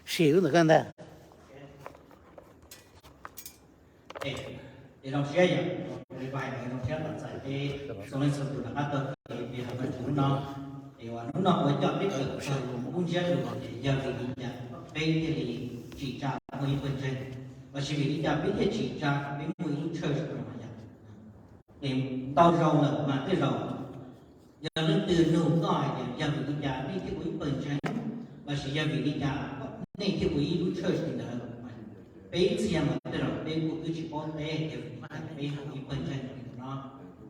Sim lub ntawm koj ntag. Ces zoo siab yog, zoo siab los txais peb txhua leej txhua tus rov qab tau kev pib hauv Vajtswv hnub no. Es uas hnub no kuv coj peb kawm txog lub ntsiab lus tias yog vim li cas peb thiaj li tsim tsa muaj ib pawg ntseeg, lossis vim li cas peb thiaj tsim tsa kom peb muaj ib lub church no yom. Es ntau zaus lawm mas tej zaum yog leej twg nug koj hais tias yog vim li cas nej thiaj ua ib pawg ntseeg, lossis yog vim li cas nej thiaj ua ib lub church li ntawd, peb ib txhia mas tej zaum peb kuj twb tsis paub teb tias vim li cas peb ua ib pawg ntseeg li ntawd no.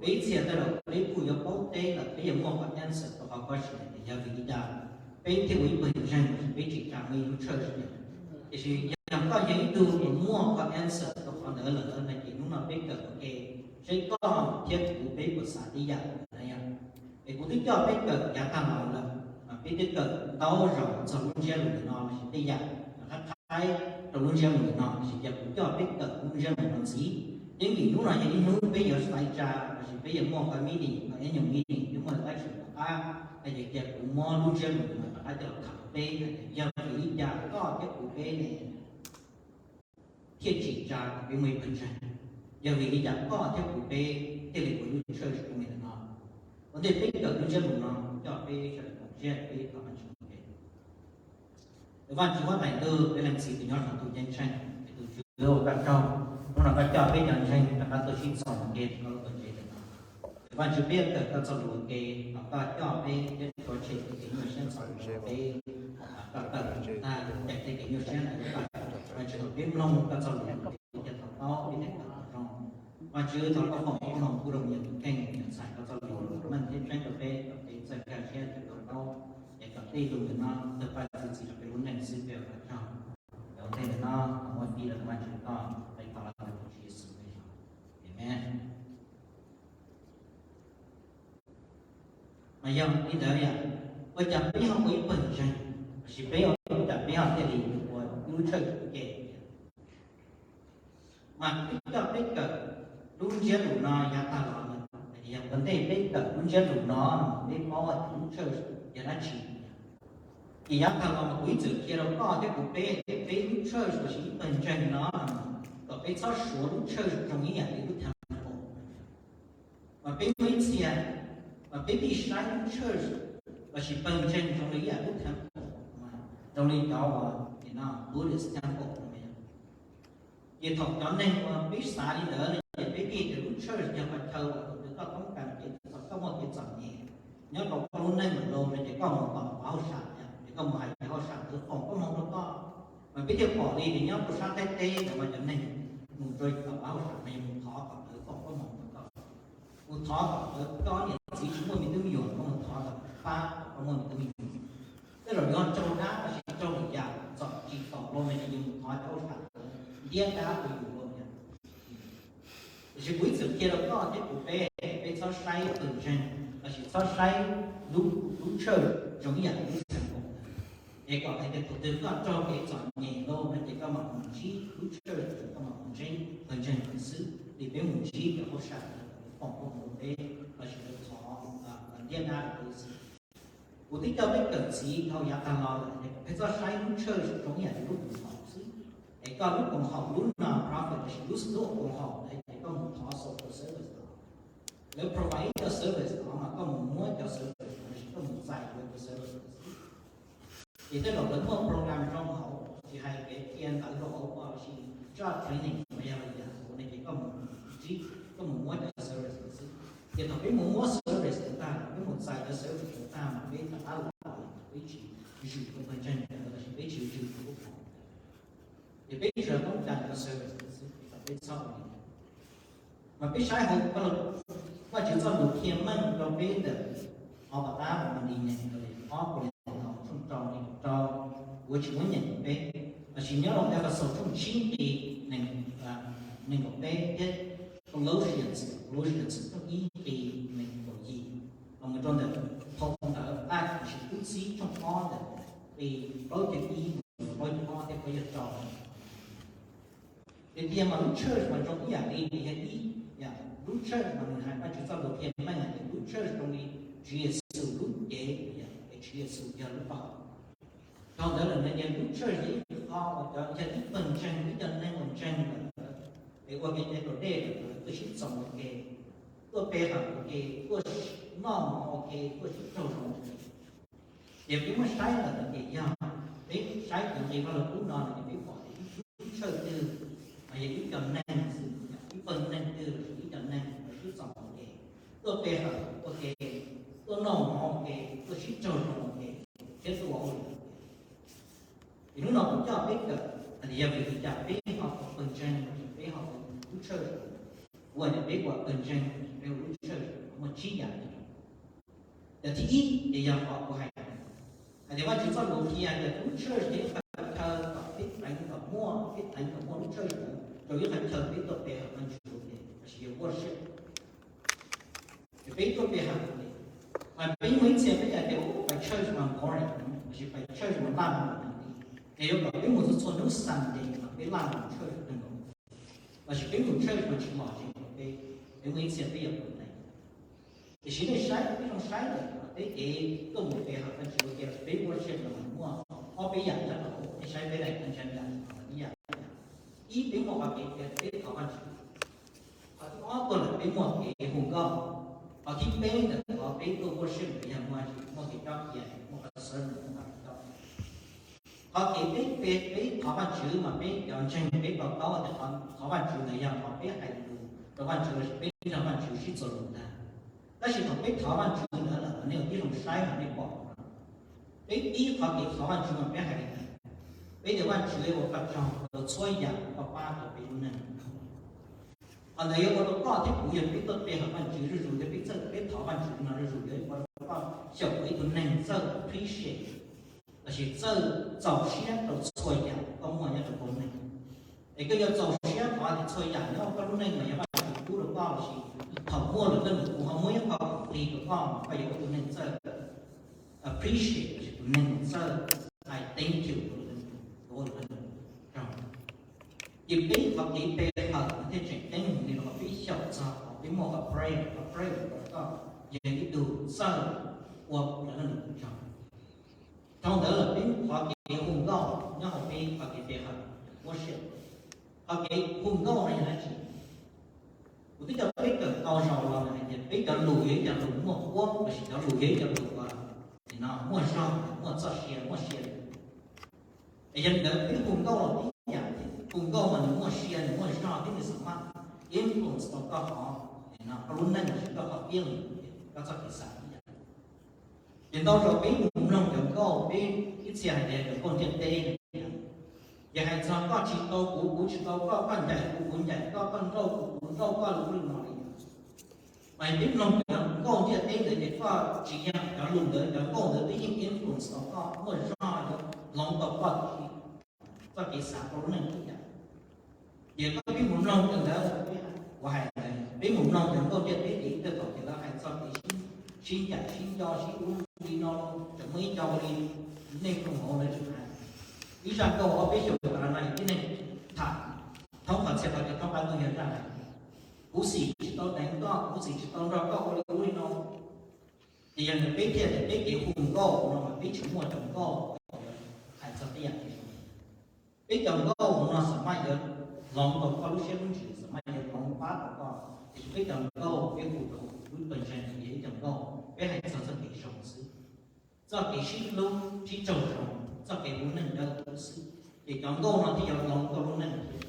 Peb ib txhia tej zaum peb kuj yuav paub teb lawm, peb yuav muaj qhov answer rau qhov koj sim tias yog vim li cas peb thiaj ua ib pawg ntseeg lossis peb tsim tsa muaj ib lub church li. Tiam sis yog koj yog ib tug uas muaj qhov answer rau qhov ntawd lawm no ces hnub no peb kawm ua ke, seb koj thiab kuv peb puas xav tib yam na yom. Es kuv twb coj peb kawm yav tag los lawm, mas peb twb kawm ntau zaus txog lub ntsiab lus ntawm no lossis tej yam qhaib qhaib rau lub ntsiab lus ntawm no, lossis yog kuv coj peb kawm lub ntsiab lus no ntxiv, yeej vim hnub no yog ib hnub peb yuav xaiv tsa lossis peb yuav muaj qhov meeting, qhov annual meeting, peb muaj lecture tom qab, ces cia kuv muab lub ntsiab lus ntawm no rov qab coj los tham rau peb hais tias yog vim li cas koj thiab kuv peb ne thiaj tsim tsa kom peb muaj ib pawg ntseeg, yog vim li cas koj thiab kuv peb thiaj li ua lub church zoo li ntawm no. Ua ntej peb kawm lub ntsiab lus no, coj peb sawv daws koom siab peb thov Vajtswv ua ke. Vajtswv huab tais ntuj, peb leej txiv tus nyob saum ntuj ceeb tsheej, es tus Tswv ua koj tsaug, hnub no koj coj peb cov ntseeg rov qab tuaj sib txhom ua ke rau koj lub tuam tsev ntawm no. Vajtswv, peb yuav kawm koj txoj lus ua ke, thov koj coj peb thiab rhuav tshem tej kev nyuaj siab ntxhov rau peb, kom koj tawm tag cais tej kev nyuaj siab ntawd rau peb. Vajtswv, thaum peb mloog koj txoj lus ua ke, peb thiaj to taub, peb thiaj kawm tau zoo. Vajtswv, thov koj foom koob hmoov pub rau kuv niam tus kheej, niam ntxhais koj txoj lus meej thiab tseeb rau peb, kom peb txawj nkag siab thiab to taub, es kom tej lus ntawm no tawg paj txi txiv rau peb lub neej xwb, peb ua koj tsaug. Ua ntej ntawm no, muab fij rau tus Vajtswv koj, peb thov los ntawm tus Tswv Yexus, amees. Mas yog li ntawd yom, ua cas peb ho ua ib pawg ntseeg, lossis peb ua cas peb ho thiaj li ua ib lub church ua ke? Mas kuv coj peb kawm lub ntsiab lus no yav tag los lawm, yog ua ntej peb kawm lub ntsiab lus no, peb paub hais tias lub church yog dab tsi. Ces yav tag los mas kuv ib txwm qhia rau koj thiab kuv peb tias peb lub church lossis ib pawg ntseeg no, kom peb txhob suav lub church zoo ib yam li lub temple. Mas peb muaj ib txhia, mas peb thiaj saib lub church lossis pawg ntseeg zoo li ib yam lub temple, zoo li cov uas Buddhist temple no. Ces thaum cov neeg uas peb xav li ntawd no ces peb thiaj tias lub church yog qhov chaw uas thaum twg koj toob kas ces thaum koj muaj kev txom nyem nyob rau koj lub neej lawm no ces koj mus tom pov hauj sam, ces koj mus hais cov hauj sam ntawd foom koob hmoov rau koj. Mas peb thiaj pom li tias nyob rau sab Thaib teb ntawd mas cov neeg mus rau tom pov hauj sam mas yog mus thov kom lawv foom koob hmoov rau koj, mus thov kom lawv, koj niam txiv tsis muaj me tub me nyuam, koj mus thov kom pab kom koj muaj me tub me nyuam. Tej zaum yuav raug dab lossis raug lwm yam txom tsis txom los no ces yus mus thov cov hauj sam ntawd ntiab dab rau yus los yom. Tiam sis kuv ib txwm qhia rau koj thiab kuv peb, peb txhob saib pawg ntseeg lossis txhob saib lub, lub church zoo ib yam li lub temple. Es kom hais tias thaum twg koj raug kev txom nyem los no ces koj mam mus ntsib lub church, koj mam mus ntsib pawg ntseeg xwb. Ces peb mus ntsib cov hauj sam ntawd foom koob hmoov rau peb lossis lawv thov, lawv ntiab dab rau peb xwb. Kuv twb coj peb kawm ntxiv dhau yav tag los lawm, peb txhob saib lub church zoo ib yam li lub koom haum xwb. Es koj lub koom haum, lub non-profit lossis lub, lub koom haum ntawd ces koj mus thov social service no, lawv provide ib co service no mas koj mus muab cov service no lossis koj mus txais lawv cov service no xwb. Ces tej zaum lawv muaj program zoo hauv, tsis hais kev qhia ntawv zoo hauv ko lossis job training los yog li cas no ces koj mus ntsib, koj mus muab cov service no xwb. Ces thaum peb mus muab service ntawd tag, peb mus txais cov service ntawd tag mas peb rov qab los, peb tsis zwm tus pawg ntseeg ntawd lossis peb tsis zwm tus lub koom haum ntawd. Ces peb tsuas toob kas cov service ntawd xwb, ces kom peb txhob ua li ntawd. Mas peb saib hauv Vajtswv txoj lus qhia meej rau peb ntawm Au Pas Tab Mus Lis Nees Nkaum Ob Kolinthos tshooj rau nees nkaum rau, kuv tsis muab nyeem rau peb, tab sis nyob rau Efexus tshooj tsib nqe nees nkaum peb thiab Colossians, Colossians tshooj ib nqe nees nkaum yim, los mus rau ntawm phau ntawv Acts, tab sis Tub Txib tshooj ob ntawm nqe plaub caug ib, plaub caug ob thiab plaub caug rau. Ces tias mas lub church mas zoo ib yam li, yog ib yam lub church mas nws hais Vajtswv txoj lus qhia meej hais tias lub church zoo li Tswv Yexus lub cev, es Tswv Yexus yog lub koom haum. Dhau ntawd lawm no ces lub church yog ib qho uas cov, yog ib pawg ntseeg, ib co neeg uas ntseeg lawm, es ua kev cai raus dej lawm, tuaj sib txoos ua ke, tuaj pe hawm ua ke, tuaj noj mov ua ke, tuaj sib raug zoo ua ke. Ces peb muab saib lawm no ces yog peb saib cov nqe Vajluskub no no ces peb pom tias ib lub church twg, mas yog ib co neeg xwb, ib pawg neeg twg los sis ib co neeg los sib txoos ua ke, tuaj pe hawm ua ke, tuaj noj mov ua ke, tuaj sib raug zoo ua ke, thiab tuaj ua hauj lwm ua ke. Ces hnub no kuv coj peb kawm hais tias yog vim li cas peb ho ua pawg ntseeg, peb ho ua lub church, ua tias peb ua pawg ntseeg, peb ua lub church muaj tsib yam. Yog thib ib ces yog qhov kuv hais, hais tias Vajtswv txoj lus qhia tias lub church yog ib qho chaw kom peb teev kom muaj, peb teev kom muaj lub church ntawd rau ib qho chaw peb tuaj pe hawm Vajtswv ua ke, lossis yog worship. Ces peb tuaj pe hawm ua ke, mas peb muaj ib txhia peb hais tias pais church mas boring, lossis pais church mas laj mus, es yuav kom peb mus txhua txhua hnub Sunday mas peb laj mus church kawg nkaus, lossis peb mus church mas tsis lom zem rau peb, peb muaj ib txhia peb yuav complain. Tiam sis nej saib, peb zoo saib lawm peb kev tuaj mus pe hawm Vajtswv ua ke, peb worship los muaj ob peb yam nyob rau hauv, nej saib peb daim ntseeg yam, ib yam, ib peb muaj qhov kev tias peb thov Vajtswv. Qhov thib ob tuaj lawm peb muaj kev hu nkauj. Qhov thib peb ntawm qhov peb tuaj worship ntawd yog muaj, muaj kev cob qhia, muaj qhov sermon, muaj qhov kev cob. Qhov kev peb, peb, peb thov Vajtswv mas peb cov ntseeg peb to taub tias qhov thov Vajtswv ntawd yog qhov peb hais lus rau Vajtswv lossis peb nrog Vajtswv sib txuas lus ntag. Tab sis thaum peb thov Vajtswv ntawd lawm nej ua tib zoo saib mas nej pom, peb pib qhov kev thov Vajtswv mas peb hais li ntawd, peb tias Vajtswv ua koj tsaug rau txhua yam koj pab rau peb lub neej. Qhov ntawd yuav ua rau koj thiab kuv yog peb tuaj pe hawm Vajtswv zuj zus, yog peb txawj peb thov Vajtswv no zuj zus yuav ua rau koj xyaum ua ib tug neeg txawj appreciate lossis txawj txaus siab rau txhua yam koj muaj nyob rau koj lub neej. Es koj yuav txaus siab thov tias txhua yam nyob koj lub neej mas yog Vajtswv pub rau koj lossis thaum muaj lawm koj nws kuv ho muab ib qho kuv qhia rau koj, koj yuav ua tus neeg txawj appreciate lossis tus neeg txawj hais thank you rau tus neeg, rau tus neeg. Ces peb qhov kev pe hawm thiaj tseem ceeb li no, peb xyaum txog qhov peb muaj qhov prayer, qhov prayer rau koj yog ib tug txawj ua lawv lub neej tsaug. Dhau ntawd lawm peb qhov kev hu nkauj nyob hauv peb qhov kev pe hawm, worship. Qhov kev hu nkauj no yog dab tsi? Kuv twb coj peb kawm tau zaus los hais tias peb cov lus yog ib co lus muaj huab lossis cov lus yog ib co lus uas muaj zog, muaj txoj sia, muaj sia. Es yog li ntawd peb hu nkauj los tib yam, hu nkauj mas nws muaj sia, nws muaj zog thiab nws xam maj influence tau koj qhov, koj lub neej lossis koj qhov feeling, koj txoj kev xav tib yam. Ces ntau zaus peb mus mloog cov nkauj, peb ib txhia hais tias cov nkauj ntiaj teb, ces hais txog koj tsis tau kuv, kuv tsis tau koj, koj ncaim kuv, kuv ncaim koj, koj nrauj kuv, kuv nrauj koj, li ub li no li. Mas peb mloog cov nkauj ntiaj teb ntawd ces koj tsis yog cov lus ntawd, cov nkauj ntawd twb yeej influence tau koj, muaj zog yuav hloov tau koj txoj kev xav rau lub neej tib yam. Ces koj peb mus mloog cov ntawd, kuv hais ntawd, peb mus mloog cov nkauj ntiaj teb ces ib tug thaum ces lawv hais txog kev sib ncaim sib nco sib ub li no, tseem muaj ib co li nej mloog hauv lawv tseem hais ib zaj nkauj ob peb xyoos tas no tib neeg tham thoob qhov txhia qhov chaw thoob qab tuaj yog zaj hais kuv xim tsis tau deev koj, kuv xim tsis tau nrog koj ua li ub li no. Ces yog li peb thiaj tias peb kev hu nkauj no mas peb tsis muaj cov nkauj hais txog tej yam tias peb cov nkauj no xam maj yuav hloov tau koj lub siab lub ntsws, xam maj yuav hloov pab tau koj, tiam sis peb cov nkauj peb hu rau lub pawg ntseeg yog ib cov nkauj peb hais txog txoj kev zoo xwb, txoj kev sib hlub sib raug zoo, txoj kev ua neej dawb huv xwb, ces cov nkauj no thiaj yuav hloov koj lub neej thiab.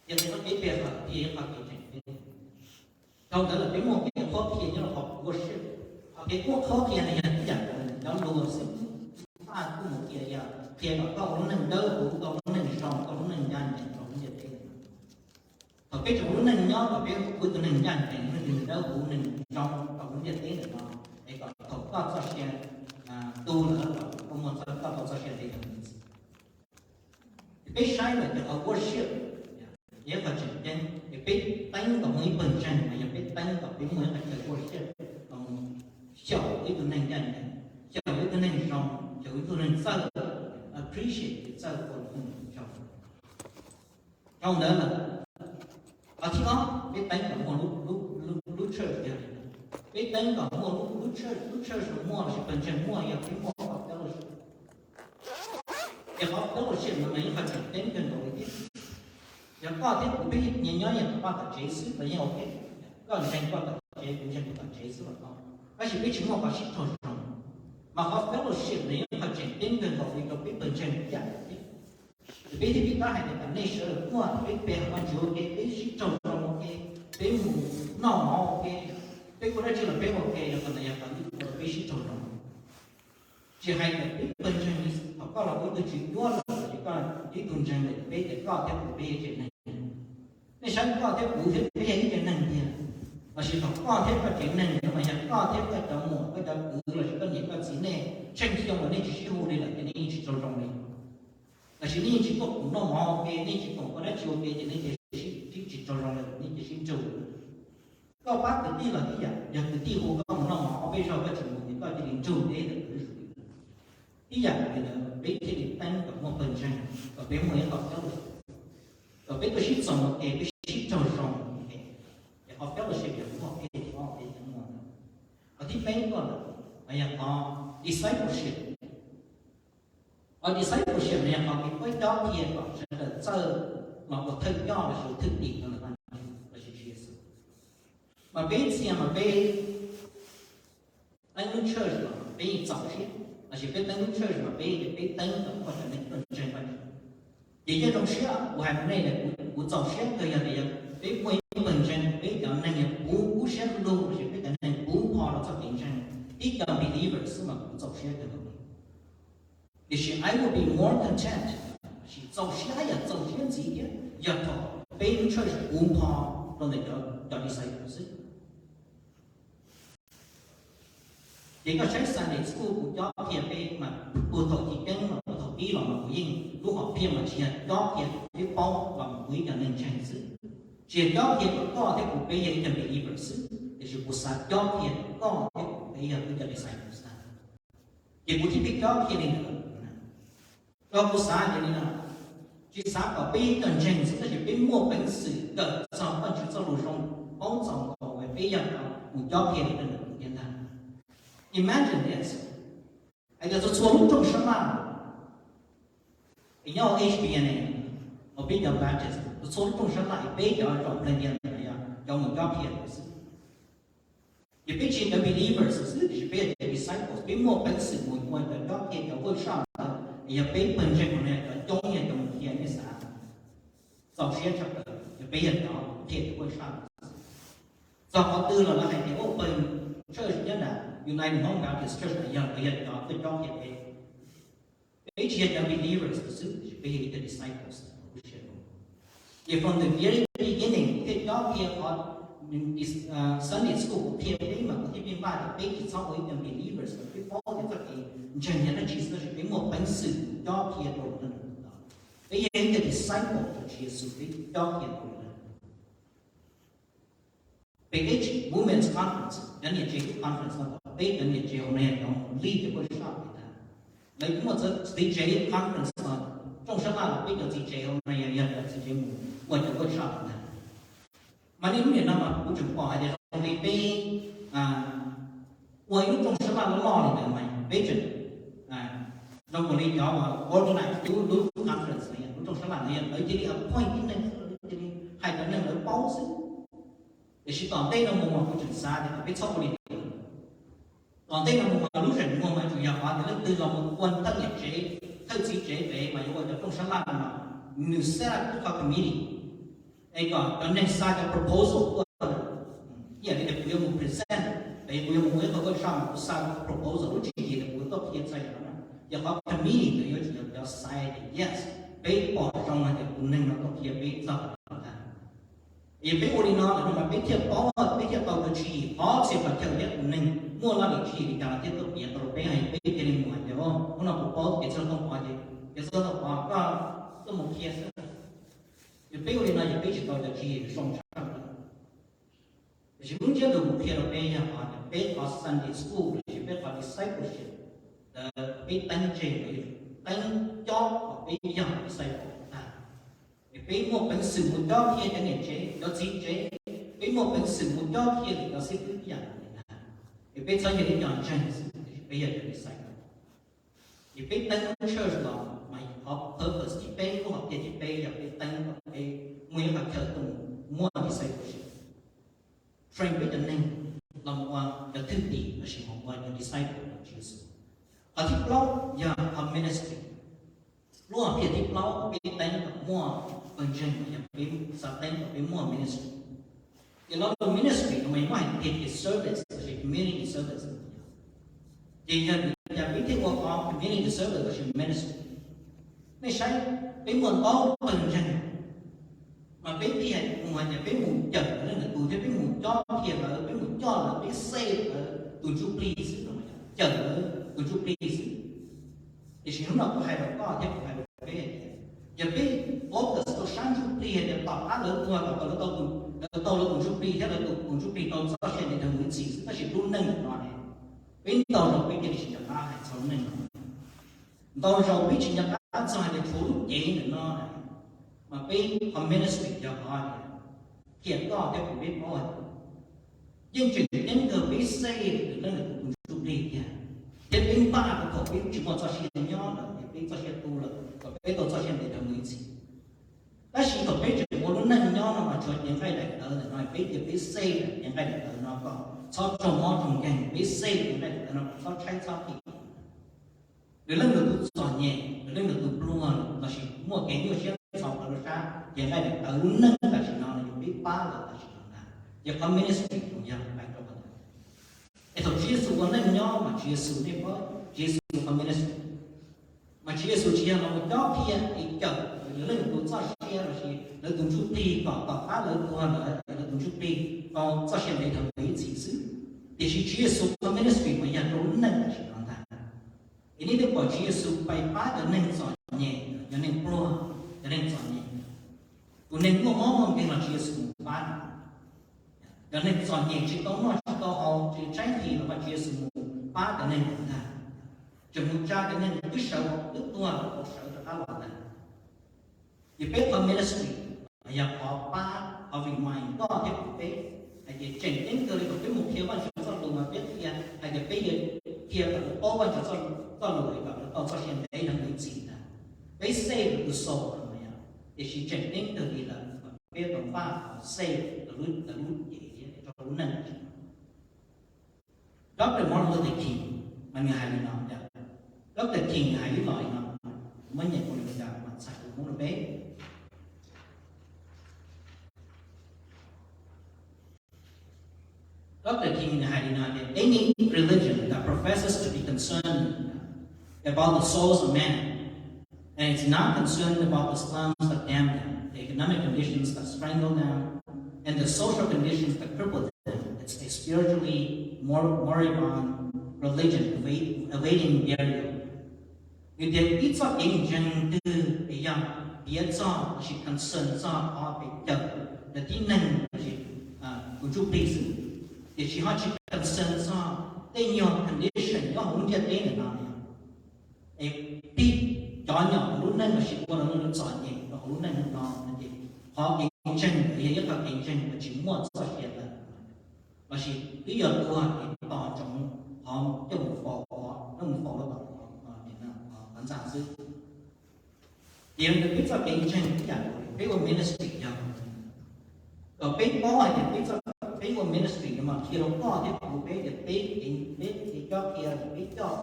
Yog li no peb pe hawm thiaj yog ib qho kev tseem ceeb. Dhau ntawd lawm peb muaj kev qhuab qhia nyob rau hauv worship. Qhov kev qhuab qhuab qhia no yog ib yam cov lus xwb, Vajtswv kuj mus qhia yog qhia kom koj ua lub neej dawb huv, koj ua lub neej zoo, koj ua lub neej ncaj ncees rau lub ntiaj teb. Thaum peb tseem ua lub neej nyob kom peb ua tus neeg ncaj ncees, neeg dawb huv, neeg zoo rau lub ntiaj teb ntawm no, es kom thaum koj txoj sia tu lawm los koj muaj, koj tau txoj sia ntev. Peb saib lawm ces qhov worship yog qhov tseem ceeb, es peb teeb kom muaj ib pawg ntseeg mas yog peb teeb kom peb muaj ib qhov chaw worship, xyaum ib tug neeg ncaj ncees, xyaum ib tug neeg zoo, xyaum ib tug neeg txawj appreciate, txawj ua lub neej zoo. Dhau ntawd lawm, qhov thib ob peb teeb kom muaj lub, lub church yog, peb teeb kom muaj lub lub church, lub church muaj los sis pawg ntseeg muaj yog peb muaj qhov fellowship. Ces qhov fellowship no mas yeej qhov tseem ceeb kawg nkaus li thiab. Yog koj thiab kuv peb nyias nyob nyias tom vaj tom tsev xwb los yeej ok. Koj ntseeg koj tom tsev, kuv ntseeg kuv tom tsev xwb los tau. Tab sis peb tsis muaj qhov sib raug zoo. Mas qhov fellowship no yeej qhov tseem ceeb kawg nkaus li rau peb pawg ntseeg ib yam thiab. Ces peb thiaj li rov hais tias kom nej sawv daws muaj peb pe hawm Vajtswv ua ke, peb sib raug zoo ua ke, peb mus noj mov ua ke, peb ua dab tsi los peb ua ke, yog qhov ntawd yog qhov ua rau peb sib raug zoo. Tsis hais tias peb pawg ntseeg, thaum koj los ua ib tug tswv cuab lawm los sis koj ib tug ntseeg lawm, peb tias koj thiab kuv peb yog tsev neeg. Nej saib koj thiab kuv thiab peb yog ib tsev neeg tiag, los sis thaum koj thiab koj tsev neeg no mas yog koj thiab koj cov muam koj cov kwv los sis koj niam koj txiv nej tsheej xyoo los nej tsis sib hu li lawm ces nej yeej tsis raug zoo li. Los sis nej yeej tsis tuaj koom noj mov ua ke, nej tsis koom ua dab tsi ua ke ces nej cia li sib tsis raug zoo li, nej cia li sib ntsug. Koj pab kwv tij los tib yam, yog kwv tij hu koj mus noj mov ob peb zaug koj tsis mus ces koj cia li ntsug deb ntawm kwv tij. Ib yam li ntawd peb thiaj li teeb kom muaj pawg ntseeg, kom peb muaj ib qhov fellowship, kom peb tuaj sib txoos ua ke, peb sib raug zoo ua ke. Ces qhov fellowship yog qhov peb, qhov peb muaj. Qhov thib peb tuaj lawm, mas yog qhov discipleship. Qhov discipleship no yog qhov peb cob qhia kom sawv daws txawj los ua thawj coj los sis thwj tim rau ntawm Vajtswv los sis Tswv Yexus. Mas peb txhia mas peb teeb lub church los peb yeej txaus siab, los sis peb teeb lub church los peb, peb teeb kom muaj cov neeg tuaj ntseeg Vajtswv. Ces yeej zoo siab kuv hais rau nej tias kuv, kuv txaus siab kawg yog tias yog peb muaj ib pawg ntseeg peb cov neeg yog puv kub siab lug los sis peb cov neeg puv pho rau txoj kev ntseeg, tib co believers xwb mas kuv txaus siab kawg nkaus li. Tiam sis I would be more content, sis txaus siab yam txaus siab ntxiv thiab yog thaum peb lub church puv pho rau ntawm cov, cov disciple xwb. Ces koj saib Sunday school kuv cob qhia peb mas puag thaum chiv keeb los puag thaum pib los mas kuv yeej lub hom phiaj mas tsis yog cob qhia peb paub los mus kuv ib cov neeg ntseeg xwb. Tsis yog cob qhia kom koj thiab kuv peb yog ib cov believer xwb, tiam sis kuv xav cob qhia koj thiab kuv peb yog ib cov disciple xwb. Ces kuv thiaj pheej cob qhia li ntawd. Rau kuv xav tias li no, tsis xav kom peb ib cov ntseeg xwb tab sis peb muaj peev xwm kawm txog Vajtswv txoj lus zoo, paub txog nkaus uas peb yog mus cob qhia rau ntawm thiab ntag. Imagine this, hais tias txhua txhua lub rooj sab laj es nyob H B N A, uas peb cov Baptist, txhua txhua lub rooj sab laj es peb cov zaum plain tias yog cov mus cob qhia xwb. Ces peb tsis yog cov believers xwb, tiam sis peb yog cov disciples, peb muaj peev xwm mus ua cov cob qhia cov workshop ntawd, es yog peb pawg ntseeg no yog cov coob yog cov mus qhia nej xav. Txaus siab tshaj plaws yog peb yog cov qhia cov workshop. Txog qhov twg los lawv hais tias ua pawg church nyob nram United Hmong Baptist Church no yog lawv yog cov tuaj cob qhia peb. Peb tsis yog cov believers xwb, peb yog cov disciples. Ces from the very beginning kuv thiaj cob qhia qhov Sunday school kuv qhia peb mas kuv thiaj pheej npaj tias peb tsis txhob ua ib cov believers, peb paub tias txoj kev ntseeg yog dab tsi xwb tab sis peb muaj peev xwm cob qhia rau lwm tus. Peb yog ib cov disciple rau Tswv Yexus, peb cob qhia rau lwm tus. Peb ib Women's Conference, cov niam tsev lub conference no, peb cov niam tsev hauv no yog cov mus lead cov workshop ntag. Lawv kuj muaj txiv tsev conference no, rooj sab laj los peb cov txiv tsev hauv no yog, yog cov txiv tsev mus ua cov workshop ntag. Mas niaj hnub nim no mas kuv tseem pom hais tias zoo li peb ua ib lub rooj sab laj loj loj li ntawd mas peb tseem zoo li cov uas organize lub, lub conference no, lub rooj sab laj no yog lawv cia li appoint tib neeg xwb, lawv cia li hais cov neeg lawv paub xwb. Tiam sis tom ntej no mus mas kuv tseem xav tias kom peb txhob ua li ntawd. Tom ntej no mus mas lub zeem muag mas tsuas yog qhov tias leej twg los mus ua thawj niam tsev, thawj txiv tsev pem mas yuav ua cov rooj sab laj no, nws set up ib qho committee es kom cov neeg xa cov proposal tuaj. Ib yam li tias kuv yuav mus present, es kuv yuav mus ua ib qho workshop mas kuv xa proposal lub tswv yim tias kuv yuav tuaj qhia txog yam no na, ces qhov committee ntawd yuav tsum yog cov xaiv tias yes, peb pom zoo hais tias tus neeg no tuaj qhia peb txog qhov no ntag. Yog peb ua li no lawm no mas peb thiaj paub, peb thiaj tau cov tswv yim qhov txhia qhov chaw thiab tus neeg muaj laj lim tswv yim li cas los thiaj tuaj piav tau rau peb, peb thiaj li mus hais tias hnub no kuv paub kev txawj tau pov, ces kev txawj tau pov koj tuaj mus qhia xwb. Yog peb ua li no ces peb tsis tau cov tswv yim zoo tshaj plaws. Tiam sis lub ntsiab lus kuv qhia rau peb yog qhov tias peb qhov Sunday school los sis peb qhov discipleship, peb teeb tseg, teeb cob kom peb yog disciple tag. Es peb muaj peev xwm mus cob qhia cov niam tsev, cov txiv tsev, peb muaj peev xwm mus cob qhia lwm cov xib fwb ib yam li ntag. peb txhob yog ib co ntseeg xwb, peb yog cov disciple. Ces peb teeb lub church los mas qhov purpose thib peb, lub hom phiaj thib peb yog peb teeb kom peb muaj ib qhov chaw tuaj muaj discipleship, train peb cov neeg los mus ua cov thwj tim lossis mus ua cov disciple rau Tswv Yexus. Qhov thib plaub yog qhov ministry. Lub hom phiaj thib plaub peb teeb kom muaj pawg ntseeg mas yog peb xav teeb kom peb muaj ministry. Ces lo lus ministry no mas muaj hais tias service lossis community service. Ces yog vim li cas peb thiaj ua qhov community service lossis ministry? Nej saib, peb muaj ntau pawg ntseeg mas peb thiaj mus hais tias peb mus cawm lawv lwm tus thiab peb mus cob qhia lawv, peb mus coj lawv, peb save lawv tus ntsuj plig xwb, cawm lawv tus ntsuj plig xwb. Tiam sis hnub no kuv hais rau koj thiab kuv hais rau peb hais tias, yog peb focus rau sab ntsuj plig hais tias tom qab lawv tuag kom lawv tau, lawv tau lawv tus ntsuj plig thiab lawv tus ntsuj plig tau txoj sia ntev dhawv mus ib txhis xwb, tab sis lub neej ntawm no ne, peb ntau zaus peb cia li tsis nco qab hais txog lub neej no. Ntau zaus peb tsis nco qab txog hais tias tshuav lub cev ntawm no mas peb qhov ministry yog qhov tias qhia koj thiab kuv peb paub hais tias yeej tseem ceeb kawg peb save lwm leej lwm tus tus ntsuj plig tiag, thiab peb npaj rau thaum peb tsis muaj txoj sia nyob lawm ces peb txoj sia tu lawm kom peb tau txoj sia ntev dhawv mus ib txhis. Tab sis thaum peb tseem ua lub neej nyob no mas tshuav cev nqaij daim tawv ntawm no, peb cia peb save daim cev nqaij daim tawv no kom txhob raug mob raug nkeeg, peb save cev nqaij daim tawv no kom txhob tshaib txhob kis. Lwm leej lwm tus txom nyem, lwm leej lwm tus pluag lossis muaj kev nyuaj siab txhaum rau lub sab cev nqaij daim tawv lub neej tam sim no no yog peb pab lawv tam sim no ntag. Ces qhov ministry tus yog hais rau qhov ntawd. Es thaum Tswv Yexus ua neej nyob mas Tswv Yexus, nej paub Tswv Yexus qhov ministry mas Tswv Yexus tsis yog los mus cob qhia es cawm lwm leej lwm tus txoj sia lossis lawv tus ntsuj plig kom tom qab lawv tuag lawm lawv tus ntsuj plig tau txoj sia ntev dhawv mus ib txhis xwb. Tiam sis Tswv Yexus qhov ministry mas yog rau lub neej tam sim no ntag. Es nej twb pom Tswv Yexus pais pab cov neeg txom nyem, cov neeg pluag, cov neeg txom nyem. Tus neeg muaj mob muaj nkeeg los Tswv Yexus mus pab. Cov neeg txom nyem tsis tau noj tsis tau haus tsis tshaib nqhis los mas Tswv Yexus mus pab cov neeg ntawd ntag. Tseem mus tsa cov neeg twb sawv twb tuag los tau sawv rov qab los ntag. Ces peb qhov ministry yog qhov pab, qhov remind koj thiab kuv peb hais tias tseem ceeb kawg li thaum peb mus qhia Vajtswv txoj lus mas peb qhia hais tias peb yuav qhia kom lawv paub Vajtswv txoj lus kom lawv tau txoj sia ntev dhawv mus ib txhis ntag. Peb save lwm tus soul no yog, tiam sis tseem ceeb kawg li lawm kom peb tau npaj save lawv lub cev thiab rau lub neej. Doctor Martin Luther King mas nws hais li no, Doctor King nws hais ib lo li no, muab nyem ua li cas mas txhais lus Hmoob rau peb. Doctor King nws hais li no tias, any religion that professes to be concerned about the souls of men and is not concerned about the slums that dam them, the economic conditions that strangle them, and the social conditions that cripple them, it's a spiritually mor- moribund religion await- awaiting burial. Nws tias ib txoj kev ntseeg twg es yog piav txog lossis concern txog qhov pem cawm lawv tib neeg lossis tus ntsuj plig xwb, tiam sis ho tsis concern txog tej nyuag condition nyob hauv lub ntiaj teb ntawm no, es pib cov nyom lub neej lossis ua rau lub txom nyem rau hauv lub neej no, ces qhov kev ntseeg yog ib qhov kev ntseeg uas tsis muaj txoj sia lawm, lossis twb yog tuag es tos ntsoov qhov coj mus faus, coj mus faus rau tom qhov ntxa xwb. Ces peb txoj kev ntseeg ib yam nkaus li peb ua ministry yog kom peb paub hais tias peb txoj, peb ua ministry no mas qhia rau koj thiab kuv peb tias peb, peb kev cob qhia, peb coj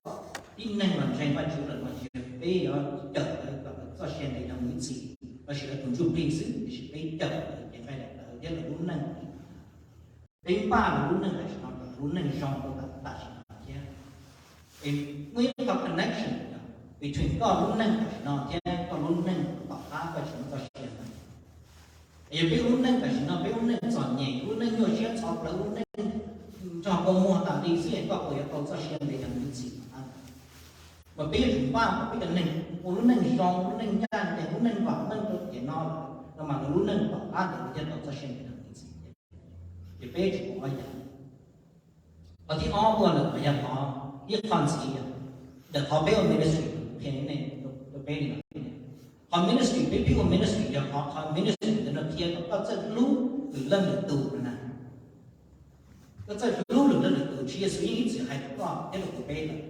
tib neeg los ntseeg Vajtswv lawm mas tsis yog peb yuav cawm lawv kom lawv txoj sia ntev dhawv mus ib txhis lossis lawv tus ntsuj plig xwb, tiam sis peb cawm lawv cev nqaij daim tawv thiab lawv lub neej. Peb npaj lawv lub neej tam sim no kom lawv lub neej zoo rau tam sim no thiab. Es muaj ib qho connection between koj lub neej tam sim no thiab koj lub neej tom qab koj tsis muaj txoj sia ntawd. Es yog peb lub neej tam sim no peb lub neej txom nyem, lub neej nyuaj siab txhov plawv, lub neej nrog kua muag tas li xwb es koj puas yuav tau txoj sia ntev dhawv mus ib txhis tom qab? Mas peb yuav tsum npaj kom peb cov neeg ua lub neej zoo, lub neej ncaj ncees, lub neej vam meej rau tiam no lawm no mas lawv lub neej tom qab ntawd thiaj tau txoj sia ntev dhawv mus ib txhis. Ces peb tsis pom ob yam. Qhov thib ob ua lawm mas yog qhov ib qho ntxiv ntawm qhov peb ua ministry, qhia nej rau peb li no. Qhov ministry peb pib ua ministry yog qhov, qhov ministry ntawd no qhia kom koj txawj hlub lwm leej lwm tus no na. Koj txawj hlub lwm leej lwm tus, Tswv Yexus yeej ib txwm hais rau koj thiab rau kuv peb lawm.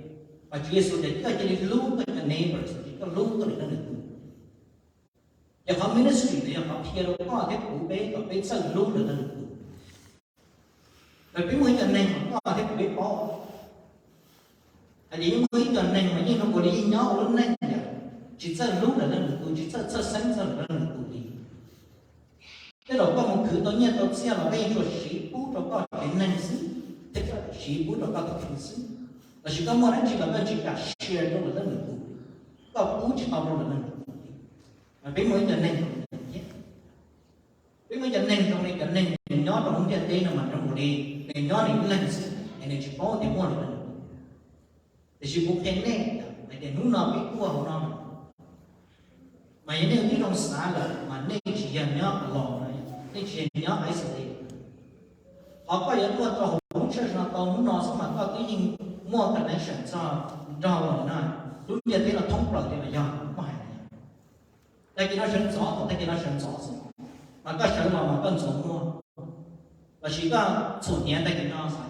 Mas Tswv Yexus tias koj cia li hlub koj cov neighbors, koj hlub koj lwm leej lwm tus. Ces qhov ministry ntawd yog qhov qhia rau koj thiab kuv peb kom peb txawj hlub lwm leej lwm tus. Mas peb muaj ib co neeg mas koj thiab kuv peb paub hais tias yeej muaj ib co neeg mas yeej zoo nkaus li yeej nyob ua lub neej yam tsis txawj hlub lwm leej lwm tus, tsis txawj txhawj xeeb txog lwm leej lwm tus li. Tej zaum koj mus khwv tau nyiaj tau txiaj los koj yeej tsuas siv pub rau koj tsev neeg xwb, thiab koj siv pub rau koj tus kheej xwb. Lossis koj muaj dab tsi los koj tsis kam share rau lwm leej lwm tus, koj pub tsis tau rau lwm leej lwm tus li. Mas peb muaj ib co neeg zoo li ntawd thiab. Peb muaj ib co neeg zoo li cov neeg nws nyob rau lub ntiaj teb no mas zoo nkaus li nws nyob nws ib leeg xwb es nws tsis paub tias muaj lwm leej lwm tus. Tiam sis kuv qhia nej hais tias hnub no peb tuaj hauv no mas yog nej ua tib zoo xav lawm mas nej tsis yog nyob alone, nej tsis yog nyob isolate. Qhov koj yuav tuaj rau hauv lub church no tau hnub no xwb mas koj twb yeej muaj connection txog nrog lawm no, lub ntiaj teb no thoob plaws li los yog muaj hais tias tag kis no sawv ntxov, thaum tag kis no sawv ntxov xwb mas koj sawv los mas koj ntxuav muag, lossis koj txhuam hniav tag kis no xwb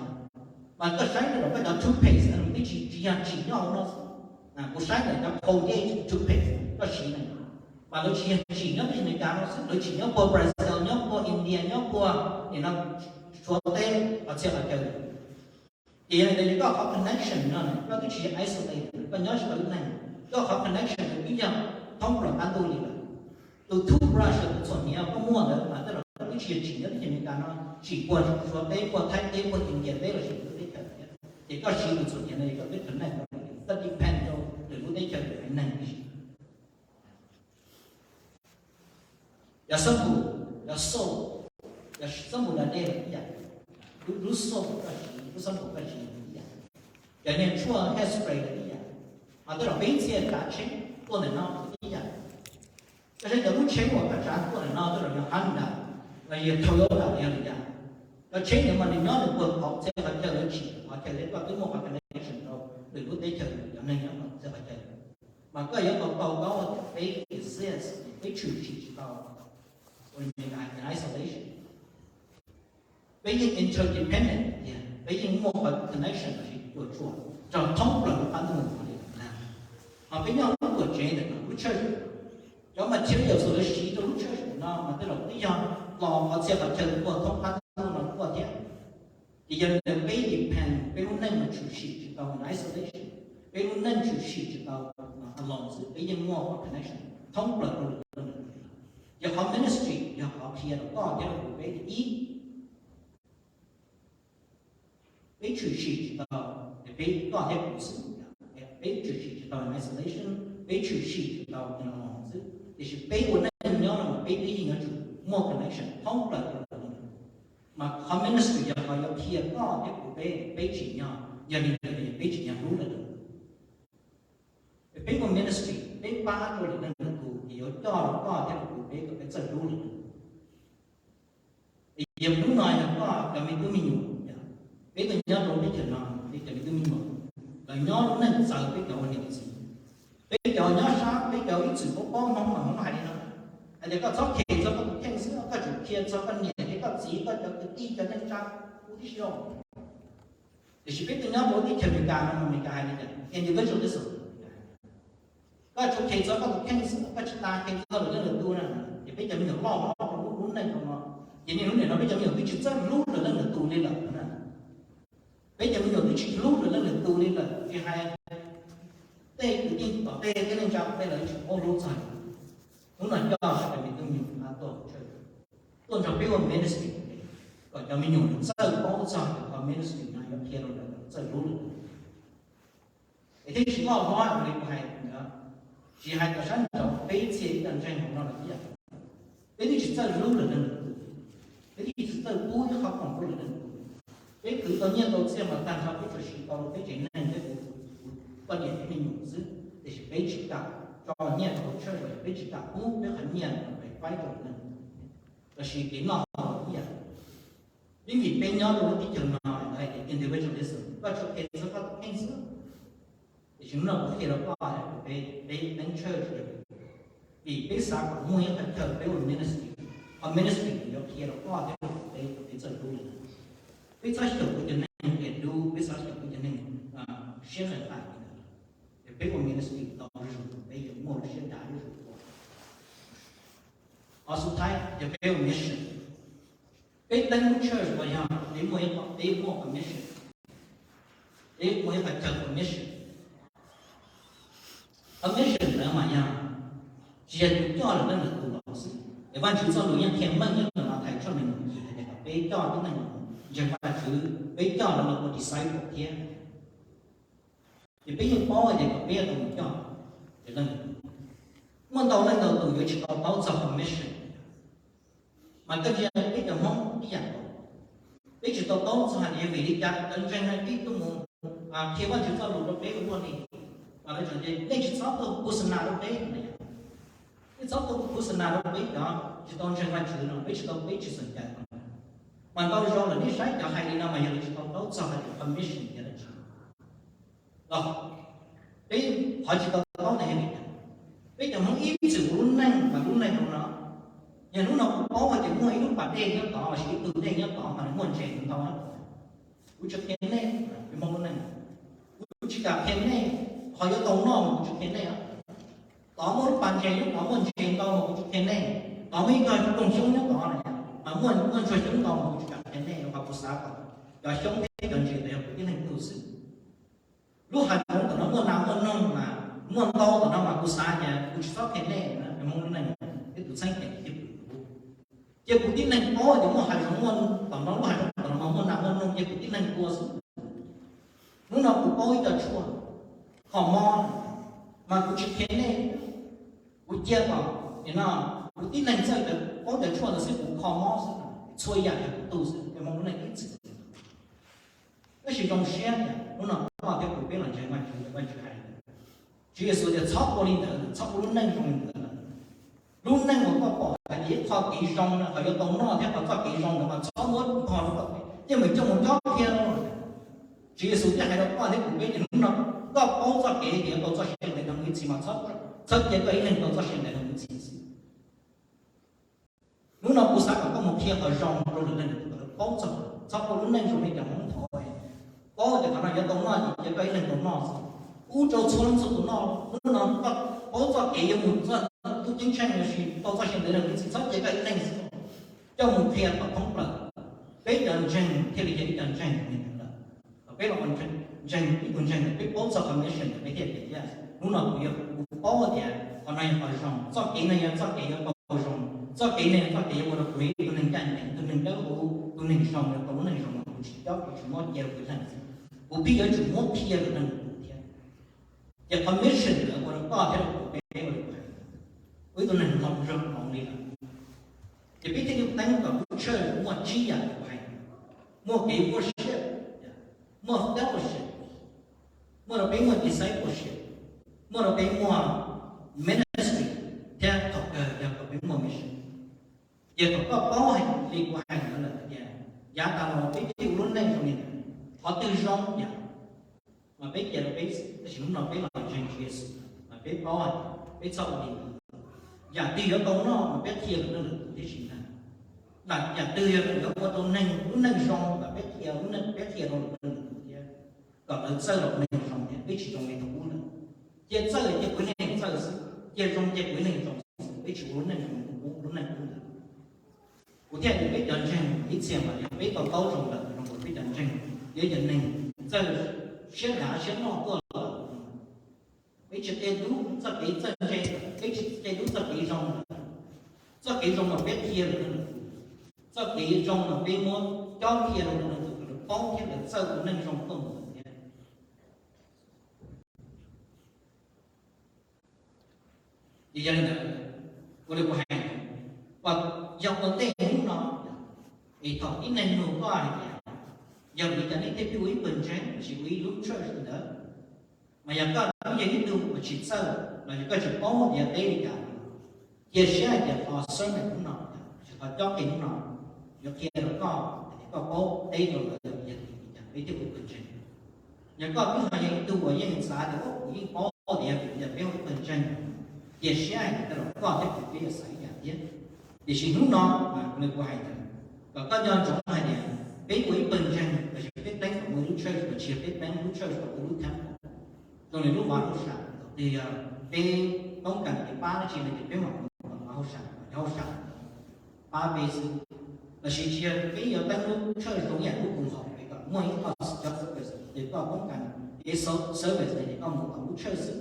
mas koj saib rau koj cov toothpaste no twb tsis, tsis yog tsim nyob hauv no xwb. Kuv saib ntawm cov qhau tej toothpaste koj siv na, mas lawv tsis yog tsim nyob teb chaws Amelikas no xwb, lawv tsim nyob puag Brazil, nyob puag India, nyob puag nim no Suav teb qhov txhia qhov chaw. Ces yog li ntawd koj qhov connection no koj twb tsis yog isolate, koj nyob tsis tau ib leeg, koj qhov connection ntawd twb yog thoob plaws qab ntuj li lawm. Tus toothbrush, tus txhuam hniav koj muaj ntawd mas tej zaum twb tsis yog tsim nyob teb chaws Amelikas no, tsim puag Suav teb, puag Thaib teb, puag India teb lossis lwm lub teb chaws thiab. Ces koj siv tus txhuam hniav ntawd koj twb connect, twb depend rau lwm lub teb chaws, lwm haiv neeg tib si. Cov xab npum, cov soap, cov xab npum da dej los ib yam, lub, lub soap koj siv, lub xab npum koj siv los ib yam, cov niag tshuaj hairspray los ib yam. Mas tej zaum peb txhia tsav tsheb tuaj ntawm no los ib yam. Koj saib cov lub tsheb uas koj tsav tuaj ntawm no tej zaum yog Honda los yog Toyota los yog li cas. Cov tsheb ntawd mas nws nyob nws puag qhov txhia qhov chaw, lawv tsim qhov chaw thiab koj twb muaj qhov connection rau lwm lub teb chaws, cov neeg nyob qhov txhia qhov chaw. Mas koj yuav tau tau paub tias peb exist, peb tshwm sim tsis tau ua li Amelikas hais tias isolation. Peb yeej interdependent tiag, peb yeej muaj qhov connection lossis cuam tshuam nrog thoob plaws lub qab ntuj no li na. Ho peb nyob lub tuam tsev ntawm no, lub church, cov materials uas lawv siv rau lub church ntawm no mas tej zaum twb yog los qhov txhia qhov chaw puag thoob qab ntuj no tuaj thiab. Ces yog li ntawd peb depend, peb lub neej mas tshwm sim tsis tau isolation, peb lub neej tshwm sim tsis tau alone xwb, peb yeej muaj qhov connection thoob plaws rau lwm leej lwm tus. Yog qhov ministry yog qhov qhia rau koj thiab rau kuv peb tias ib, peb tshwm sim tsis tau, peb koj thiab kuv xwb, peb tshwm sim tsis tau isolation, peb tshwm sim tsis tau alone xwb, tiam sis peb ua neej nyob no mas peb twb yeej yuav tsum muaj connection thoob plaws rau lwm leej lwm tus. Mas qhov ministry yog qhov yuav qhia koj thiab kuv peb, peb tsim nyog, yog li ntawd peb tsim nyog hlub lwm leej lwm tus. Peb ua ministry, peb pab rau lwm leej lwm tus ces yuav coj rau koj thiab rau kuv peb kom peb txawj hlub lwm leej lwm tus. Yog hnub no yog koj cov me tub me nyuam, peb tuaj nyob rau teb chaws no, peb cov me tub me nyuam, lawv nyob lub neej txawv peb cov ua niam ua txiv. Peb cov nyob sab, peb cov ib txwm paub paub Hmoob mas Hmoob hais li no, hais tias koj txhob khes txog koj tus kheej xwb, koj tsum khes txog koj niam thiab koj txiv, koj cov kwv tij, cov neej tsa huv tib si. Tiam sis peb tuaj nyob rau teb chaws Amelikas no, Amelikas hais li cas? Individualism. Koj tsuas khes txog koj tus kheej xwb, koj tsis tas khes txog lwm leej lwm tus na. Ces peb cov me nyuam loj hlob rau lub, lub neej rau no, ces niaj hnub nim no peb cov me nyuam twb tsis txawj hlub lwm leej lwm tus li lawm na. Peb cov me nyuam twb tsis hlub lwm leej lwm tus li lawm, tsis hais tej kwv tij tom tej, tej neej tsa tom tej los tsis paub hlub txog li. Hnub no coj sawv daws me tub me nyuam tuaj, tuaj nrog peb ua ministry, kom cov me nyuam txawj paub txog qhov ministry no yuav qhia rau lawv txawj hlub lwm tus. Es thiaj tsis loj hlob li kuv hais ntawd, tsis hais tom sab nraud, peb txhia ib co ntseeg hauv no los ib yam. Peb twb tsis txawj hlub lwm leej lwm tus, peb twb tsis txawj pub ib qho khoom rau lwm leej lwm tus. Peb khwv tau nyiaj tau txiaj mas tag nrho peb tsuas siv tau rau peb tsev neeg thiab kuv, kuv poj niam thiab me nyuam xwb, tiam sis peb tsis kam tso nyiaj rau hauv church, peb tsis kam pub peb qhov nyiaj no faib rau lwm leej lwm tus, los sis kev noj haus ib yam. Vim vim peb nyob rau lub teb chaws no lawv hais tias individualism, koj tsuas khes txog koj tus kheej xwb. Tiam sis hnub no kuv qhia rau koj, peb, peb teeb church, vim peb xav kom muaj ib qhov chaw peb ua ministry, qhov ministry yuav qhia rau koj thiab rau kuv peb kom peb txawj hlub lwm tus. Peb txhob xyaum kuv cov neeg es hlub, peb siab nqaij nqaij li ntawd. Yog peb ua ministry tau zuj zus, peb yuav muaj lub siab dav zuj zus ua. Qhov xub thawj, yog peb ua mission, peb teeb lub church los yog peb muaj ib qho, peb muaj commission, peb muaj ib qhov chaw commission. Commission ntawd mas yog tsis yog tus coj lawm leej lwm tus los xwb, es Vajtswv txoj lus yeej qhia meej nyob ntawm Mathais tshooj nees nkaum yim hais tias kom peb coj tib neeg los ntseeg Vajtswv, peb coj lawv los ua disciple thiab. Ces peb yeej paub hais tias kom peb yuav tau mus coj, ces leej, muaj ntau leej ntau tus yuav tsis tau paub txog commission. Mas koj ntsia peb cov Hmoob ib yam nkaus, peb tsis tau paub txog hais tias vim li cas cov ntseeg no peb tuaj mus qhia Vajtswv txoj lus rau peb ua luaj li, mas lawv tseem tias nej tsis txhob tuaj hu xas nas rau peb no. Nej txhob tuaj hu xas nas rau peb cov tsis tau ntseeg Vajtswv no, peb tsis tau, peb tsis xav cai. Mas ntau zaus lawm nej saib cov hais li no mas yog lawv tsis tau paub txog hais tias commission yog dab tsi. Los, peb qhov tsis tau paub ntawd yog li cas? Peb cov Hmoob ib txwm ua lub neej mas lub neej no, yog hnub no kuv paub hais tias muaj ib lub pas dej nyob tod lossis ib tug dej nyob tod mas nws muaj ntses ntau nyob tod, kuv tsis qhia nej, peb Hmoob lub neej, kuv tsis kam qhia nej. Qhov yuav tau noj mas kuv tsis qhia nej. Tod muaj lub pas ntses nyob tod muaj ntses ntau mas kuv tsis qhia nej. Tod muaj ib co koog xyoob nyob tod mas muaj, muaj ntsuag xyoob ntau mas kuv tsis kam qhia nej, rau qhov kuv xav kom cov xyoob thiab cov ntses ntawd yog kuv tib neeg tug xwb. Lub hav zoov tom no muaj nas muaj noog mas muaj ntau tom no mas kuv xav tias kuv tsis txhob qhia nej na, Hmoob lub neej, peb tus txheeb cev cia kuv, cia kuv tib neeg paub tias muaj hav zoov, muaj tom no lub hav zoov tom no mas muaj nas muaj noog, cia kuv tib neeg tua xwb. Hnub no kuv paub ib co tshuaj kho mob, mas kuv tsis qhia nej, kuv cia kom, no, kuv tib neeg txawj paub cov tshuaj ntawd xwb, kuv kho mob xwb, txhua yam yog kuv tug xwb, peb Hmoob lub neej ib txwm. Tab sis zoo siab tias hnub no koj thiab kuv peb los ntseeg Vajtswv, Vajtswv hais, Tswv Yexus tias txhob ua li ntawd, txhob ua lub neej zoo li ntawd. Lub neej uas koj pom hais tias ib qho kev zoo no, qhov yuav tau noj thiab qhov txoj kev zoo ntawd mas txhob muab nqho rau koj, yeej meem coj mus cob qhia. Tswv Yexus thiaj hais rau koj thiab kuv peb tias hnub no koj paub txoj kev tias yuav tau txoj sia ntev dhawv mus ib txhis mas txhob, txhob cia koj ib leeg tau txoj sia ntev dhawv mus ib txhis xwb. Hnub no kuv xav kom koj mus qhia qhov zoo rau lwm leej lwm tus kom lawv paub txog, txhob ua lub neej zoo li cov Hmoob thov, paub tias qhov no yuav tau noj ces cia koj ib leeg tau noj xwb, ub rau txhua leej txhua tus noj. Hnub no koj paub txoj kev yuav mus txog tub ceeb tsheej lossis tau txoj sia ntev dhawv mus ib txhis, txhob cia koj ib leeg xwb, coj mus qhia kom thoob plaws, peb cov ntseeg thiaj li yog ib co ntseeg li ntawd lawm. Thaum peb los ua ntseeg, ib tug ntseeg peb paub txog qhov mission peb thiaj li, hnub no kuv yog kuv paub tias qhov no yog qhov zoo, txoj kev no yog txoj kev yuav tau zoo, txoj kev no yog txoj kev yuav ua rau kuv ib tug neeg ncaj ncees, tus neeg dawb huv, tus neeg zoo, yuav tau lub neej zoo, kuv tsis cob, kuv tsis muab cia lwm leej, kuv pheej yuav tsum muab qhia lwm leej lwm tus thiab. Ces qhov mission ntawd ua rau koj thiab rau kuv peb ua li kuv hais, ua ib tug neeg zoo zoo li lawm. Ces peb thiaj li teeb kom lub church muaj tsib yam li kuv hais, muaj kev worship, muaj fellowship, muaj rau peb muaj discipleship, muaj rau peb muaj ministry, thiab thaum kawg yog kom peb muaj mission. Ces thaum koj paub hais li kuv hais ntawd lawm tias yav tas los peb thiaj ua lub neej zoo li ntawd, qhov twg zoo yam mas peb cia rau peb, tab sis hnub no peb los ntseeg Tswv Yexus mas peb paub hais, peb txhob ua li ntawd. Yam twg yuav tau noj mas peb qhia rau lwm tus thiab tsis ntag. Yam twg yog yuav ua rau neeg lub neej zoo mas peb qhia, peb qhia rau lwm tus thiab, kom lawv txawj los ua neeg zoo thiab, peb tsis zoo li tus ub lawm. Cia txawj cia kuv ib leeg txawj xwb, cia zoo cia kuv ib leeg zoo xwb, peb tsis ua lub neej zoo li tus ub, lub neej ub ntawd. Kuv thiaj tias peb cov ntseeg ib txhia mas yog peb to taub zoo lawm, zoo nkaus peb cov ntseeg yog cov neeg txawj siab dav siab loj tuaj lawm. Peb tsis qhia dub txoj kev txawj ntse, peb tsis qhia dub txoj kev zoo lawm. Txoj kev zoo mas peb qhia lawm, txoj kev zoo mas peb muab cob qhia rau lawv, kom lawv paub thiab lawv txawj ua neej zoo tuaj mus thiab. Ces yog li ntawd, ua li kuv hais, yog ua ntej hnub no, es thaum tib neeg nug koj hais tias, yog vim li cas nej thiaj pheej ua ib pawg ntseeg lossis ua ib lub church li ntawd, mas yog koj twb yog ib tug uas tsis txawj los yog koj tsis paub tias yuav teb li cas, cia siab hais tias qhov sermon hnub no, tsis, qhov cob qhia hnub no yuav qhia rau koj hais tias koj paub teb rau lawv yog vim li cas peb thiaj ua ib pawg ntseeg. Yog koj twb ho yog ib tug uas yeej xav tias kuv yeej paub tias yog vim li cas peb ua ib pawg ntseeg, cia siab hais tias tej zaum koj thiab kuv peb yuav xav ib yam thiab. Tiam sis hnub no mas kuv hais tias kom koj nco ntsoov hais tias peb ua ib pawg ntseeg lossis peb teeb kom ua lub church los tsis yog peb teeb lub church kom ua lub temple. Zoo li lub vaj hauj sam, tus yog peb toob kas kev pab dab tsi no ces peb mam mus vaj hauj sam, cov hauj sam pab peb xwb. Los sis tsis yog peb yuav teeb lub church zoo ib yam lub koom haum es kom muaj ib qho cov service, ces koj toob kas kev service no ces koj mus tom lub church xwb.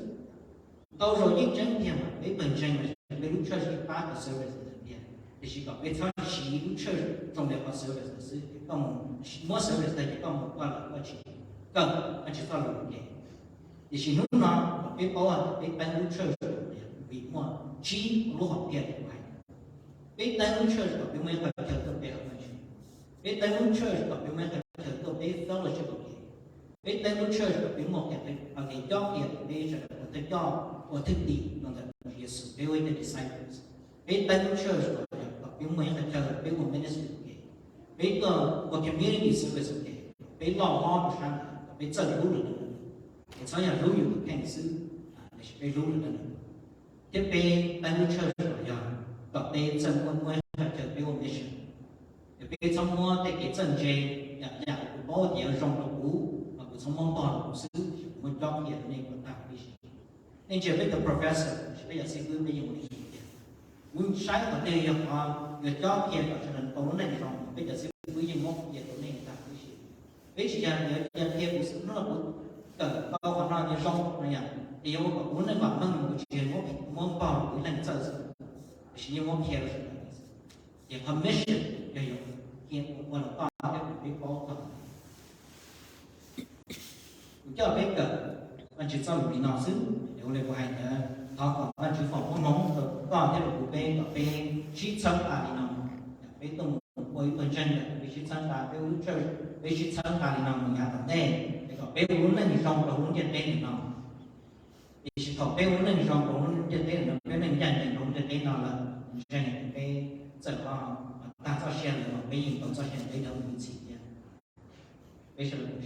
Tau zaus yeej tseeb tiag mas peb pawg ntseeg los sis peb lub church pab cov service ntawd tiag, tiam sis kom peb txhob siv lub church zoo li qhov service ntawd xwb, es koj mus muab service tag ces koj mus koj lawm, koj tsis kawm, koj tsis txoj lus ua ke. Tiam sis hnub no kom peb paub hais tias peb teeb lub church vim muaj tsib lub hom phiaj li kuv hais. Peb teeb lub church kom peb muaj ib qho chaw tuaj pe hawm Vajtswv. Peb teeb lub church kom peb muaj ib qho chaw tuaj peb fellowship ua ke. Peb teeb lub church kom peb muaj qhov kev cob qhia rau peb sawv daws ua thawj coj, ua thwj tim rau ntawm Yexus peb ua ib co disciples. Peb teeb lub church kom peb muaj ib qho chaw peb ua ministry ua ke. Peb tuaj ua community service ua ke, peb loj hlob rau sab nraud kom peb txawj hlub lwm leej lwm tus, es txhob yog hlub yus tus kheej xwb, tiam sis peb hlub lwm leej lwm tus. Thiab peb teeb lub church los yog kom peb txawj muaj muaj ib qho chaw peb ua mission. Ces peb txhob muab tej kev txawj ntse, yam yam kuv paub tias yuav zoo rau kuv mas kuv txhob muab npog rau kuv xwb, kuv muab cob qhia rau nej kom tag huv tib si. Nej ntsia peb cov professor los sis peb cov xib fwb peb yeej ua li ntawd tiag. Kuv saib qhov twg yog qhov yuav cob qhia kom sawv daws tau lub neej zoo, peb cov xib fwb yeej muab qhia rau nej tag huv tib si. Peb tsis yog yuav cia qhia kuv xwb, hnub no kuv kawm tau qhov no nws zoo no yom, es yuav ua kom kuv lub neej vam meej, kuv tsis yog muab npog kuv ib leeg txawj xwb, tiam sis yeej muab qhia rau sawv daws xwb. Ces qhov mission yog yuav qhia ua los koj thiab kuv peb paub txog. Kuv coj peb kawm Vajtswv txoj lus li no xwb, es ua li kuv hais ntawd, thov kom Vajtswv foom koob hmoov rau koj thiab rau kuv peb kom peb sib txhawb nqa li no. Peb tuaj mus ua ib pawg ntseeg, peb sib txhawb nqa, peb ua lub church, peb sib txhawb nqa li no mus yav tom ntej, es kom peb ua lub neej zoo rau hauv lub ntiaj teb ntawm no. Tiam sis thaum peb ua lub neej zoo rau hauv lub ntiaj teb ntawm no, peb neej ncaj ncees rau hauv ntiaj teb no lawm, ntseeg peb txawm tag txoj sia lawm los peb yeej tau txoj sia ntev dhawv mus ib txhis thiab. Peb sawv daws